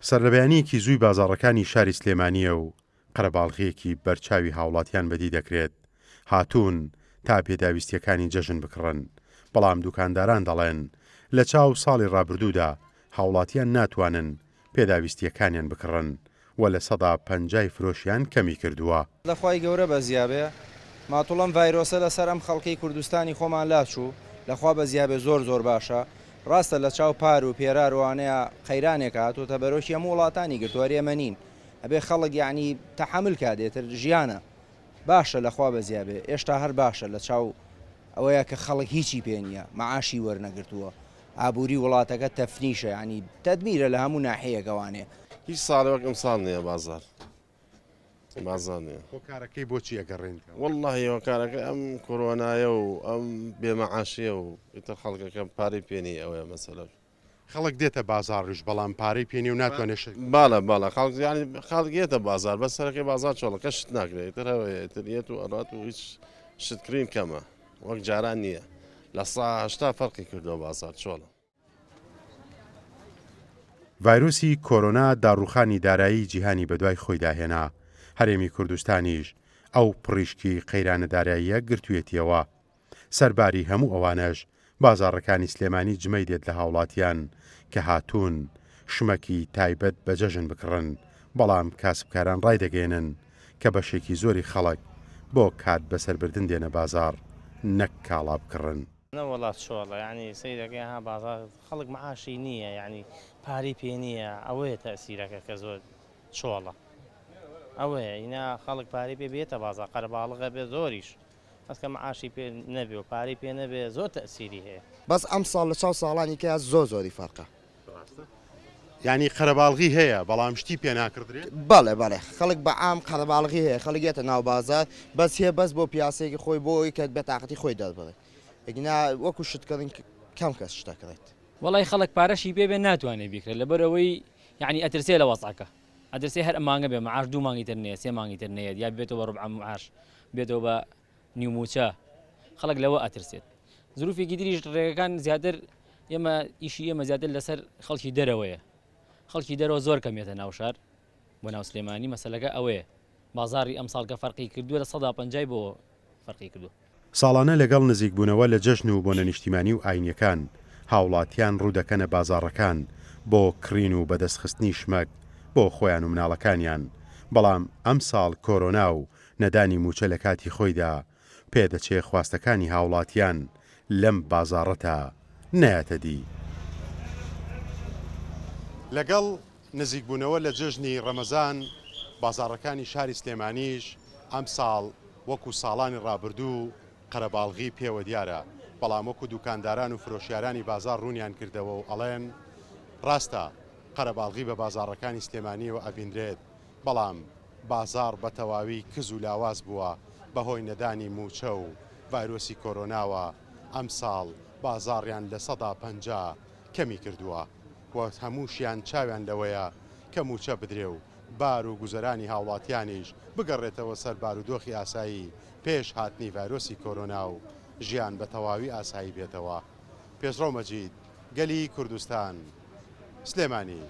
سەرلەبەیانییەکی زووی بازاڕەکانی شاری سلێمانییە و قەرەباڵغییەکی بەرچاوی هاوڵاتیان بەدی دەکرێت هاتوون تا پێداویستییەکانی جەژن بکڕن، بەڵام دوکانداران دەڵێن، لە چاو ساڵی ڕابردوودا هاوڵاتیان ناتوانن پێداویستییەکانیان بکڕن و لە سەدا پەنجای فرۆشیان کەمی کردووە. لە خوای گەورە بەزیابێ ماتوڵ ئەم ڤایرۆسە لەسەر ئەم خەڵکەی کوردستانی خۆمان لاچوو لەخوا بەزیابێ زۆر زۆر باشە ڕاستە لە چاو پار و پێرار وانەیە قەیرانێکە هاتۆتە بەرۆکی هەموو وڵاتانی گرتووە هەر ئێمە نین ئەبێ خەڵک یەعنی تەحەمول کا دێتر ژیانە باشە لەخوا بەزیابێ ئێشتا هەر باشە لە چاو ئەوەیە کە خەڵک هیچی پێ نییە مەعاشی وەرنەگرتووە ئابووری وڵاتەکە تەفنیشە یانی تەدمیرە لە هەموو ناحیەیەک ئەوانەیە. هیچ ساڵێ وەک ئمساڵ نییە بازاڕ بازاڕ نییە. هۆکارەکەی بۆچی ئەگەڕێنیتەوە؟ وەڵڵاهی هۆکارەکەی ئەم کۆرۆنایە و ئەم بێ مەعاشیە و ئیتر خەڵکەکە پارەی پێ نییە ئەوەیە مەسەلەکە. خەڵک دێتە بازاڕیش بەڵام پارەی پێ نیە و ناتوانێت شت. بەڵێ بەڵێ خەڵک یانی خەڵک یەتە بازاڕ بەس سەرەکەی بازاڕ چۆڵە کەس شت ناکرێ ئیتر هەوەیە ئیتر یەت و ئەڕات و هیچ شت کڕین کەمە وەک جاران نییە 80% فەرقی کردووە بازاڕ چۆڵە. ڤایرۆسی کۆرۆنا داڕووخانی دارایی جیهانی بەدوای خۆیدا هێنا، هەرێمی کوردستانیش ئەو پڕیشکی قەیرانە داراییە گرتوویەتیەوە. سەرباری هەموو ئەوانەش بازاڕەکانی سلێمانی جمەی دێت لە هاوڵاتیان کە هاتوون شمەکی تایبەت بە جەژن بکڕن، بەڵام کاسبکاران ڕایدەگەیەنن کە بەشێکی زۆری خەڵک بۆ کات بەسەربردن دێنە بازاڕ نەک کاڵا بکڕن. نەوەڵا چۆڵە یانی سەیرەکەی ها بازاڕ خەڵک معاشی نییە یانی پارەی پێ نییە ئەوەیە تەئسیرەکە کە زۆر چۆڵە ئەوەیە ئینا خەڵک پارەی پێ بێتە بازاڕ قەرەباڵغە بێ زۆریش بەس کە معاشی پێ نەبێ و پارەی پێ نەبێ زۆر تەئسیری هەیە. بەس ئەمساڵ لە چاو ساڵانی کەیا زۆر زۆری فەرقە. ڕاستە یانی قەرەباڵغی هەیە بەڵام شتی پێ ناکڕدرێت؟ بەڵێ بەڵێ خەڵک بە عام قەرەباڵغی هەیە خەڵک یەتە ناو بازاڕ بەس هەیە بەس بۆ پیاسەیەکی خۆی بۆ ئەوەی کە بێتاقەتی خۆی دەربڕێت ئەگینا وەکو شت کڕین کەم کەس شت دەکڕێت. وەڵای خەڵک پارەشی پێ بێ ناتوانێ بیکڕێت لەبەر ئەوەی یانی ئەترسێ لە وەزعەکە ئەترسێ هەر ئەم مانگە بێ معاش دوو مانگی تر نەیەت سێ مانگی تر نەیەت یا بێتەوە بە ڕوبعە معاش بێتەوە بە نیو مووچە خەڵک لەوە ئەترسێت زروفێکی تریش ڕێگەکان زیاتر ئێمە ئیشی ئێمە زیاتر لەسەر خەڵکی دەرەوەیە خەڵکی دەرەوە زۆر کەمێتە ناو شار بۆ ناو سلێمانی مەسەلەکە ئەوەیە بازاری ئەمساڵ کە فەرقی کردووە لە سەدا پەنجای بۆ فەرقی کردووە. ساڵانە لەگەڵ نزیکبوونەوە لە جەژن و بۆنە نیشتیمانی و ئاینیەکان، هاوڵاتیان ڕوودەکەنە بازاڕەکان بۆ کڕین و بەدەستخستنی شمەک بۆ خۆیان و مناڵەکانیان، بەڵام ئەمساڵ کۆرۆنا و نەدانی مووچە لە کاتی خۆیدا، پێدەچێ خواستەکانی هاوڵاتیان لەم بازاڕەتا نایەتە دی. لەگەڵ نزیکبوونەوە لە جەژنی ڕەمەزان، بازاڕەکانی شاری سلێمانیش ئەمساڵ وەکو ساڵانی ڕابردوو قەرەباڵغی پێوە دیارە، بەڵام وەکو دوکانداران و فرۆشیارانی بازاڕ ڕوونیان کردەوە و ئەڵێن، ڕاستە قەرەباڵغی بە بازاڕەکانی سلێمانییەوە ئەبینرێت، بەڵام بازاڕ بە تەواوی کز و لاواز بووە بەهۆی نەدانی مووچە و ڤایرۆسی کۆرۆناوە ئەمساڵ بازاڕیان 50% کەمی کردووە و هەمووشیان چاویان لەوەیە کە مووچە بدرێ و بار و گوزەرانی هاوڵاتیانیش بگەڕێتەوە سەر بارودۆخی ئاسایی پێش هاتنی ڤایرۆسی کۆرۆنا و ژیان بە تەواوی ئاسایی بێتەوە. پێشڕەو مەجید، گەلی کوردستان، سلێمانی.